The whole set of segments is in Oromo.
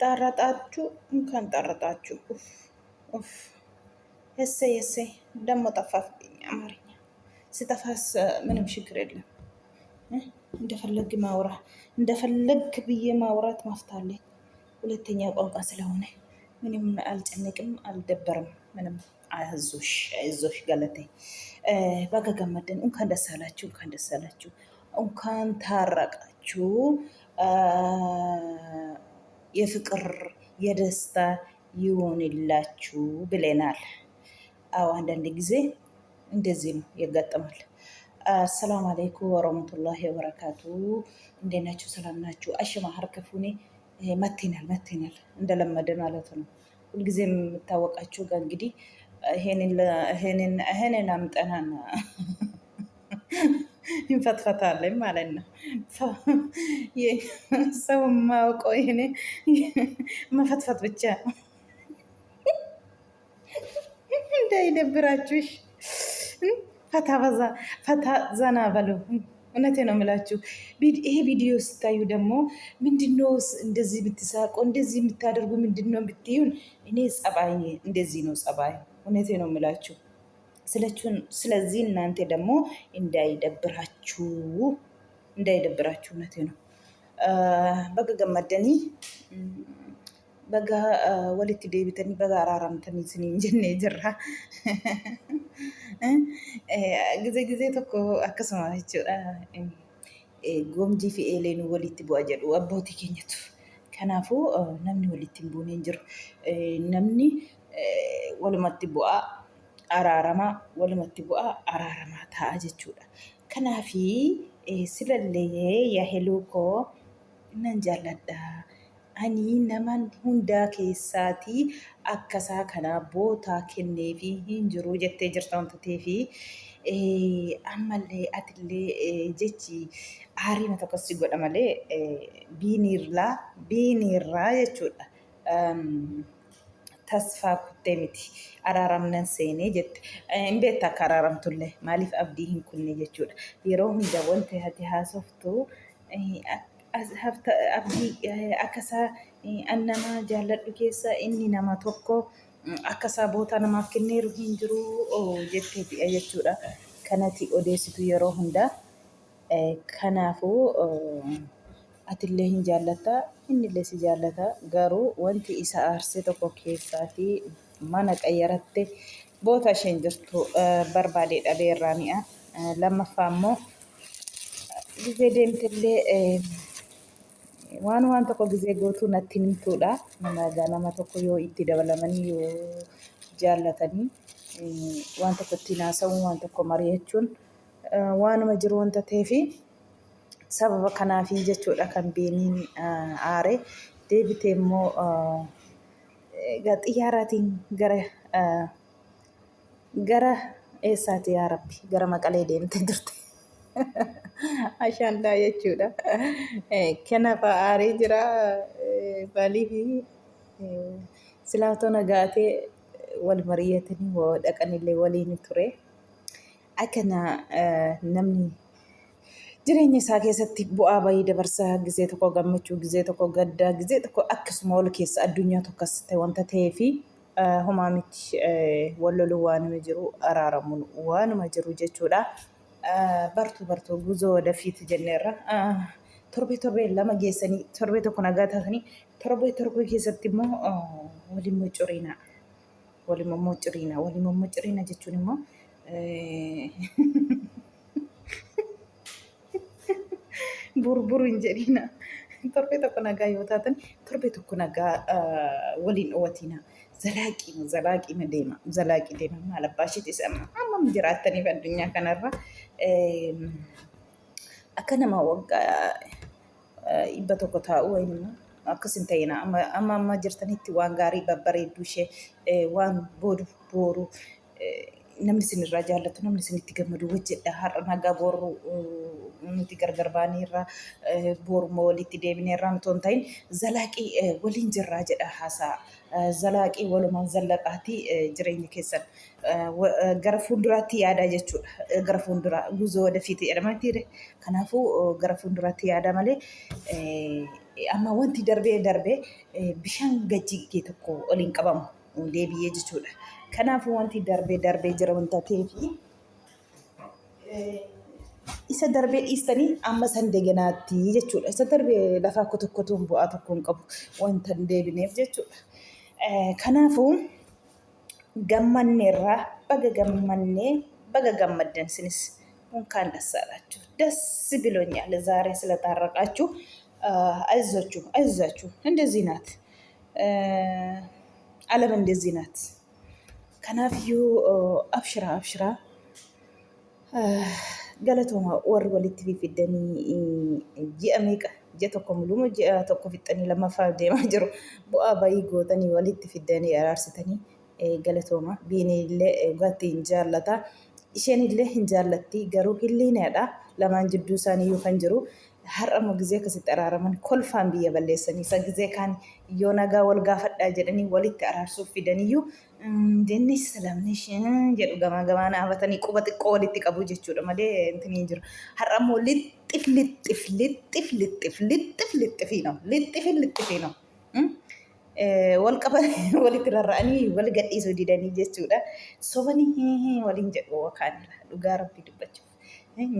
Xaarraxaachuu እንኳን ጣረጣችሁ። ኡፍ ኡፍ እሰይ እሰይ። ደግሞ ጠፋብኝ አማርኛ። ስጠፋስ ምንም ችግር የለም። እንደፈለግ ማውራ እንደፈለግ ብዬ ማውራት ማፍታለኝ ሁለተኛ ቋንቋ ስለሆነ ምንም አልጨነቅም፣ አልደበርም። ምንም አይዞሽ አይዞሽ ገለቴ baga gammaddan እንኳን ደስ አላችሁ፣ እንኳን ደስ አላችሁ፣ እንኳን ታረቃችሁ። የፍቅር የደስታ ይሆንላችሁ ብለናል። አዎ አንዳንድ ጊዜ እንደዚህ ነው ያጋጥማል። አሰላሙ አለይኩም ወረህመቱላሂ ወበረካቱ። እንዴት ናችሁ? ሰላም ናችሁ? አሽማ ሀርከፉኔ መቴናል መቴናል እንደለመደ ማለት ነው። ሁልጊዜ የምታወቃችሁ ጋር እንግዲህ ይሄንን አምጠናን እንፈትፈታለን ማለት ነው። ሰው የማያውቀው ይሄኔ መፈትፈት ብቻ እንዳይደብራችሁ ፈታ በዛ ፈታ ዘና በሉ። እውነቴ ነው የምላችሁ። ይሄ ቪዲዮ ስታዩ ደግሞ ምንድነው እንደዚህ የምትሳቀው እንደዚህ የምታደርጉ ምንድነው ብትዩን፣ እኔ ጸባይ እንደዚህ ነው ጸባይ። እውነቴ ነው የምላችሁ። ስለዚህ እናንተ ደግሞ እንዳይደብራችሁ እንዳይደብራችሁ፣ እውነቴ ነው። baga gammaddanii baga walitti deebitanii baga araaramtanii isiniin jennee jirra. ጊዜ ጊዜ tokko akkasuma jechuudha. Goomjii fi eeleen walitti bu'a jedhu abbootii keenyatu. Kanaafuu namni walitti hin buune hin jiru. Namni walumatti bu'aa araaramaa walumatti bu'aa araaramaa ta'a jechuudha. Kanaafi silallee yaa heluu koo nan jaalladha. Ani nama hundaa keessaatii akkasaa kanaa bootaa kenneefii hin jiru jettee jirta wanta ta'eefi ammallee atillee jechi aariima tokko si godha malee biiniirraa biiniirraa jechuudha. Tasfaa kuttee miti araaramnan seenee jette. Hin beekta akka araaramtullee maaliif abdii hin kunne jechuudha. Yeroo hunda wanti ati haasoftu abdii akkasaa an nama jaalladhu keessa inni nama tokko akkasaa boota namaaf kenneeru hin jiru jetteeti jechuudha. Kanati odeessitu yeroo hunda. Kanaafuu atillee hin jaallatta innillee si jaallata garuu wanti isa aarsee tokko keessaatii mana qayyaratte boota isheen jirtu barbaadee dhabee irraa mi'a. Lammaffaa immoo gizee deemtellee waan waan tokko gizee gootuu natti himtuudha. Nama egaa nama tokko yoo itti dabalamanii yoo jaallatanii waan tokko ittiin haasa'uun waan tokko mari'achuun waanuma jiru wanta ta'eefi sababa kanaafi jechuudha kan beeniin aare. Deebitee immoo egaa xiyyaaraatiin gara gara eessaati yaa rabbi gara maqalee deemtee turte. Ashaandaa jechuudha. Kanaaf aaree jira maaliif silaa otoo nagaatee wal mari'atanii dhaqanillee waliin ture. Akkana namni jireenya isaa keessatti bu'aa bayii dabarsa gizee tokko gammachuu gizee tokko gaddaa gizee tokko akkasuma wal keessa addunyaa tokkos ta'e wanta ta'ee fi homaa miti wal loluun waanuma jiru araaramuun waanuma jiru jechuudha. Bartuu bartuu guzoo wadafiiti jenneerra. Torbee torbee lama geessanii torbee tokko nagaa taatanii torbee torbee keessatti immoo waliin moccoriinaa. Waliin mommociriina. Waliin mommociriina jechuun immoo burburu hin jedhina. Torbee tokko nagaa yoo taatan torbee tokko nagaa waliin dhoowwatiina. Zalaaqiima zalaaqiima deema zalaaqii deema maal abbaa isheetis amma hammam jiraattaniif addunyaa kanarra akka nama waggaa 100 taa'u wayim immoo akkas hin ta'ina amma amma amma jirtanitti waan gaarii babbareedduu ishee waan boodu booru namni isin irraa jaallatu namni isinitti gammadu hojjedha har'a nagaa boru nuti gargar baaneerra boru immoo walitti deebineerra otoo hin ta'in zalaaqii waliin jirraa jedha haasaa zalaaqii walumaan zallaqaatii jireenya keessan gara fuulduraatti yaadaa jechuudha. Gara fuulduraa guzoo wadafiiti jedhama mitiire. Kanaafuu gara fuulduraatti yaadaa malee Amma wanti darbee darbee bishaan gajjigee tokko ol hin qabamu deebi'ee jechuudha. Kanaafuu wanti darbee darbee jira wanta ta'eef isa darbee dhiistanii amma san deganaatti jechuudha. Isa darbee lafaa kotokkotuun bu'aa tokko hin qabu wanta hin deebineef jechuudha. Kanaafuu gammanneerra baga gammannee baga gammaddan sinis እንኳን ደስ አላችሁ። ደስ ብሎኛል ዛሬ ስለታረቃችሁ። አይዟችሁ አይዟችሁ። እንደዚህ ናት ዓለም እንደዚህ ናት። Kanaafiyyuu abshira abshira galatooma warri walitti fifiddanii ji'a meeqa ji'a tokko muluma ji'a tokko fixxanii lammaffaa deemaa jiru bu'aa bayii gootanii walitti fiddanii araarsitanii galatooma. Biinii illee dhugaatti hin jaallata. Isheen illee hin jaallatti garuu hilliinaadha. Lamaan jidduu isaaniiyyuu kan jiru. Har'a immoo gizee akkasitti araaraman kolfaan biyya balleessanii isa gizee kaan yoo nagaa wal gaafadhaa jedhanii walitti araarsuuf fidaniyyuu dennis salamnish jedhu gamaa gamaa dhaabatanii quba xiqqoo walitti qabu jechuudha malee intini hin jiru. Har'a immoo lixxif lixxif lixxif lixxif lixxif lixxifii no lixxif lixxifii no. Wal qaban walitti rarra'anii wal gadhiisuu didanii jechuudha. Sobanii waliin jedhu kaanirra dhugaa rabbii dubbachuuf.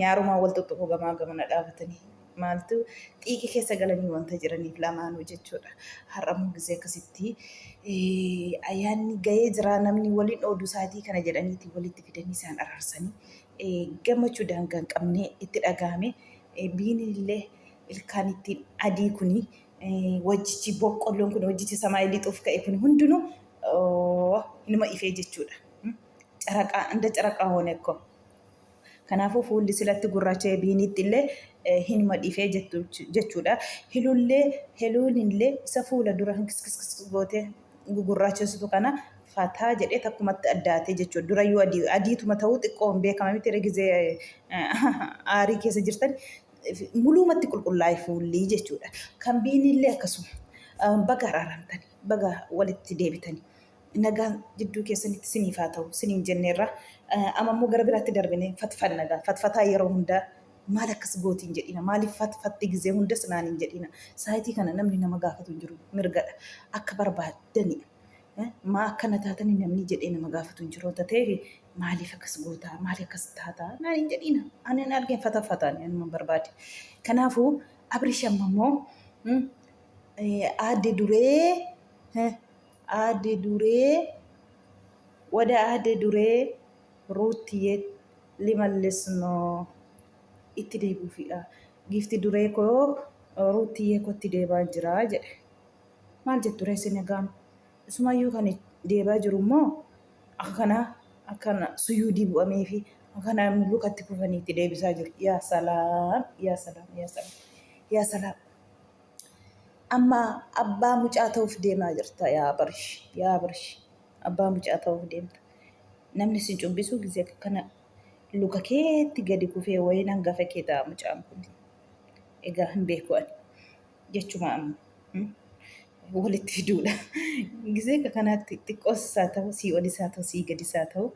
Nyaarumaa wal tuttuqu gamaa gamana dhaabatanii maaltu xiiqii keessa galanii wanta jiraniif lamaanuu jechuudha. Har'a immoo gisee akkasitti ayyaanni gahee jira namni waliin oodu isaatii kana jedhaniiti walitti fidanii isaan araarsanii gammachuu daangaa hin qabne itti dhagahame. Biiniin illee ilkaan ittiin adii kuni wajjichi boqqolloon kun wajjichi samaayii lixuuf ka'e kun hundinuu inuma ifee jechuudha. Caraqaa inda caraqaa hoone akkoo. Kanaafuu fuulli silatti gurraacha'e biiniitti illee hinuma dhifee jechuudha. Hilullee heluunillee isa fuula dura kiskis gootee gugurraachessitu kana fataa jedhee takkumatti addaatee jechuudha. Durayyuu adii adiituma ta'uu xiqqoo hin beekama miti gizee aarii keessa jirtan muluumatti qulqullaa'e fuulli jechuudha. Kan biinillee akkasuma baga araaramtani baga walitti deebitani. Nagaan jidduu keessanitti siniif haa ta'u siniin jenneerra. Amma immoo gara biraatti darbine fatfanna gaa fatfataa yeroo hundaa maal akkas gooti hin jedhina maaliif fatfatti gizee hundas naan hin jedhina. Saayitii kana namni nama gaafatu hin jiru mirgadha akka barbaaddani. Maa akkana taatanii namni jedhee nama gaafatu hin jiru ta'eef maaliif akkas gootaa maaliif akkas taataa naan hin jedhina. Ani hin argeen fatafataan anuma barbaade. Kanaafuu Abrish amma immoo aadde duree aadde duree wada aadde duree ruuttiyee limallis noo itti deebi'uufidha. Giifti duree koo ruuttiyee kootti deebaa jira jedhe. Maal jettu ree isin egaa? Isumayyuu kan deebaa jiru immoo akkana akkana suyuudii bu'amee fi akkana lukatti kufanii itti deebisaa jiru. Yaa salaam yaa salaam yaa salaam yaa salaam. Amma abbaa mucaa ta'uuf deemaa jirta yaa Abrish yaa Abrish abbaa mucaa ta'uuf deemta. Namni sin cubbisuu gizee akka kana luka keetti gadi kufee wayiin hangafa kee ta'a mucaan kun. Egaa hin beeku ani. Jechuma amma walitti fiduudha. Gizee akka kanaatti xiqqoos haa ta'u sii olis haa ta'u sii gadis haa ta'u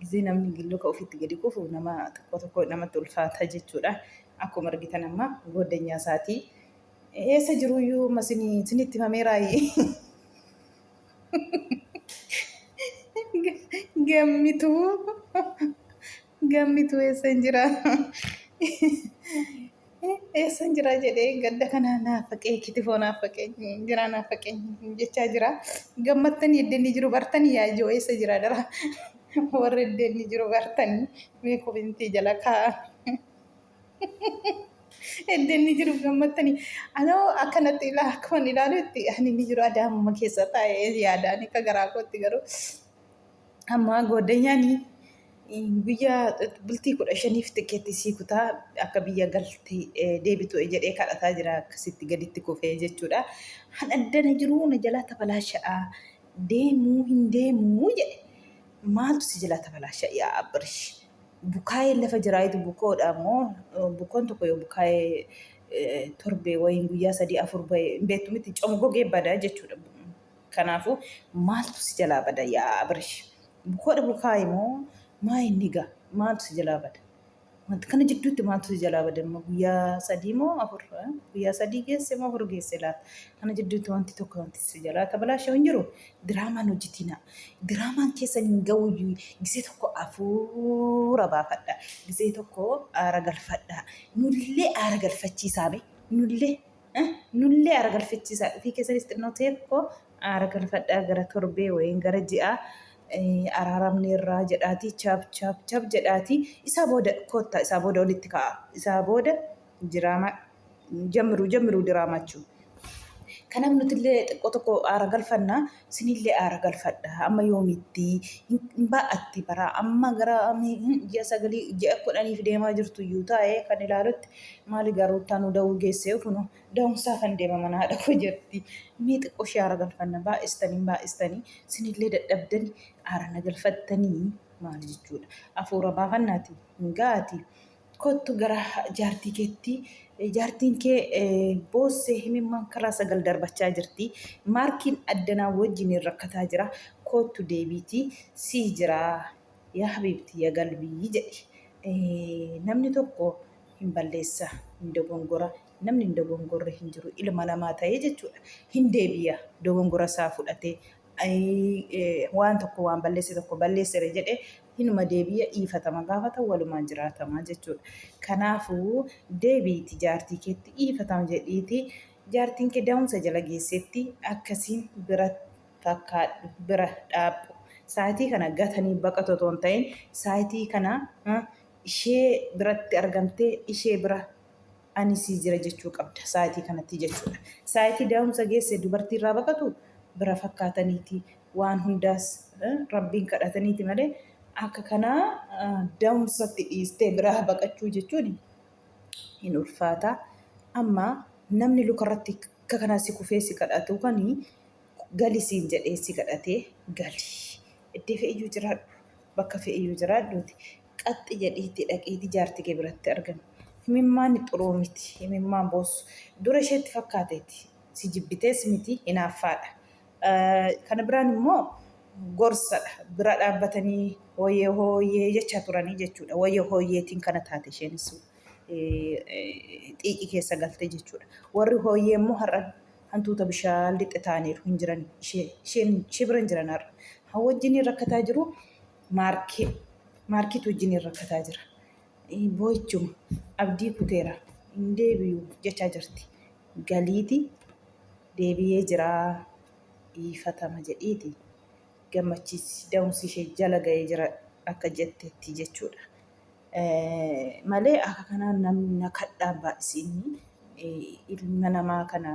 gizee namni luka ofiitti gadi kufu nama tokko tokko namatti ulfaata jechuudha. Akkuma argitan amma goddanyaa isaatii eessa jiruyyuu amma isinitti himameeraayi. Gammituu gammituu eessa hin jira? Eessan jira jedhee gadda kana naafaqee kitifoo naafaqee jira naafaqee jechaa jira. Gammattanii iddeen jiru bartanii yaa ijoo eessa jira dara warri iddeen jiru bartanii mee komentii jala kaa'a. Iddeen jiru gammattanii anoo akkanatti ilaa akkuma ilaalutti ani inni jiru adaamuma keessa taa'ee yaadaan akka garaa kootti garuu Amma gooddanyaani guyyaa bultii 15f tikeetti sii kutaa akka biyya galte deebitu jedhee kadhataa jira akkasitti gaditti kufee jechuudha. Han addana jiruu na jalaa tabalaasha'a deemuu hin deemuu jedhe. Maaltu si jalaa tabalaasha'a yaa Abrish? Bukaayee lafa jiraayitu bukoodha immoo bukoon tokko yoo bukaayee torbee wayiin guyyaa sadii afur bahee hin beektu miti comgogee bada jechuudha. Kanaafuu maaltu si jalaa bada yaa Abrish? Bukoodha bukaayi moo maa inni gaa? Maaltu si jalaa bada? Wanti kana jidduutti maaltu si jalaa bade immoo guyyaa 3 moo 4 guyyaa 3 geesse moo 4 geesse laata? Kana jidduutti wanti tokko wanti si jalaa tabalaashe hin jiru. Diraamaan hojjetina. Diraamaan keessan hin ga'uyyuu gisee tokko afuura baafadha. Gisee tokko aara galfadha. Nullee aara galfachiisaa be. Nullee nullee aara galfachiisaa. Ofii keessanis xinnoo tokko aara galfadhaa gara torbee wayiin gara ji'aa araaramneerraa jedhaatii chap chap chap jedhaatii isaa booda koottaa isaa booda walitti ka'a. Isaa booda diraamaa jammiruu jammiruu diraamachuu. Kanaaf nutillee xiqqoo tokko aara galfanna sinillee aara galfadha. Amma yoomitti hin baa'atti bara amma gara ji'a sagalii ji'a kudhaniif deemaa jirtu iyyuu taa'ee kan ilaalutti maali garuu taanuu da'uu geessee kunoo Da'umsaa kan deema mana haadha koo jirti. Mee xiqqoo ishee aara galfanna baay'istanii baay'istanii sinillee dadhabdanii aara na galfattanii maal jechuudha. Afuura baafannaati hin ga'aati. Kottu gara jaartii keetti jaartiin kee boossee himimmaan karaa sagal darbachaa jirti. Maarkiin addanaa wajjin rakkataa jira. Kottu deebiitii sii jira yaa habiibti yaa galbii jedhi. Namni tokko hin balleessa hin dogongora Namni hin dogongorre hin jiru ilma namaa ta'ee jechuudha. Hin deebi'a dogongora isaa fudhatee waan tokko waan balleesse tokko balleessere jedhe hinuma deebi'a dhiifatama gaafata walumaan jiraatama jechuudha. Kanaafuu deebiiti jaartii keetti dhiifatama jedhiiti jaartiin kee da'umsa jala geessetti akkasiin bira fakkaadhu bira dhaabbu. Saayitii kana gatanii baqatu otoo hin ta'in saayitii kana ishee biratti argamtee ishee bira ani sii jira jechuu qabda sa'aatii kanatti jechuudha. Sa'aatii da'umsa geesse dubartii irraa baqatu bira fakkaataniiti waan hundaas rabbiin kadhataniiti malee akka kanaa da'umsatti dhiistee biraa baqachuu jechuun hin ulfaata. Amma namni lukarratti akka kanaa si kufee si kadhatu kani gali siin jedhee si kadhatee gali. Iddee fe'iyyuu jiraadhu bakka fe'iyyuu jiraadhuuti Qaxxi jedhiitti dhaqiitii jaartii kee biratti argami. Himimmaan xuruu miti. Himimmaan boossu. Dura isheetti fakkaateeti. Si jibbitees miti hinaaffaadha. Kana biraan immoo gorsadha. Bira dhaabbatanii hooyee hooyee jechaa turanii jechuudha. Wayya hooyeetiin kana taate isheenis xiiqii keessa galte jechuudha. Warri hooyee immoo har'a hantuuta bishaan lixe ta'aniiru hin jiran. Isheen ishee bira hin jiran har'a. Wajjin rakkataa jiru. Maarkee. Maarkiitu wajjiniin rakkataa jira. Boo'ichuma. Abdii kuteera. Hin deebi'u jechaa jirti. Galiiti deebi'ee jira. Dhiifatama jedhiiti gammachiisi. Da'umsi ishee jala ga'ee jira akka jettetti jechuudha. Malee akka kanaan namni na kadhaan baay'isiinni ilma namaa kana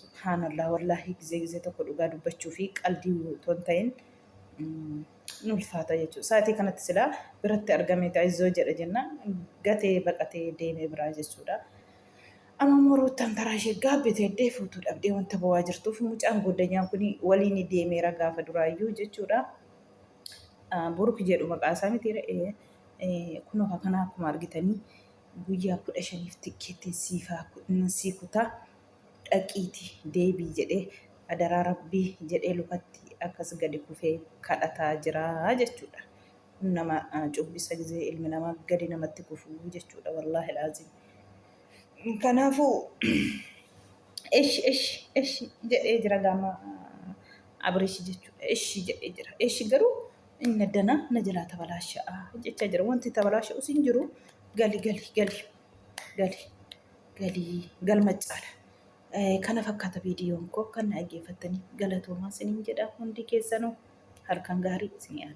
subhaanallah wallaahi gizee gizee tokko dhugaa dubbachuu fi qaldii otoo hin ta'in ni ulfaata jechuudha. Sa'aatii kanatti silaa biratti argamee ayizzoo jedha jennaan gatee baqatee deemee biraa jechuudha. Amma immoo ruuttaan taraa ishee gaabbite eddee fuutuu dhabdee wanta bowaa jirtuuf mucaan gooddanyaan kun waliin deemeera gaafa duraayyuu jechuudha. Buruk jedhu maqaa isaa miti kunoo kana akkuma argitanii guyyaa 15f tikkeettiin siifaa sii kutaa. Dhaqiiti deebii jedhee adaraa rabbii jedhee lukatti akkas gadi kufee kadhataa jira jechuudha. Kun nama cubbisa gizee ilmi namaa gadi namatti kufuu jechuudha wallaahi laazim. Kanaafuu eshi eshi eshi jedhee jira gaama Abrish jechuudha. Eshi jedhee jira. Eshi garuu inni addana na jalaa tabalaasha'a jechaa jira. Wanti tabalaasha'us hin jiru. Gali gali gali gali. Galii galma caala. Kana fakkaata viidiyoon koo kan na dhaggeeffattaniif galatoomaa isiniin jedha hundi keessanuu halkan gaarii isinii haa ta'u.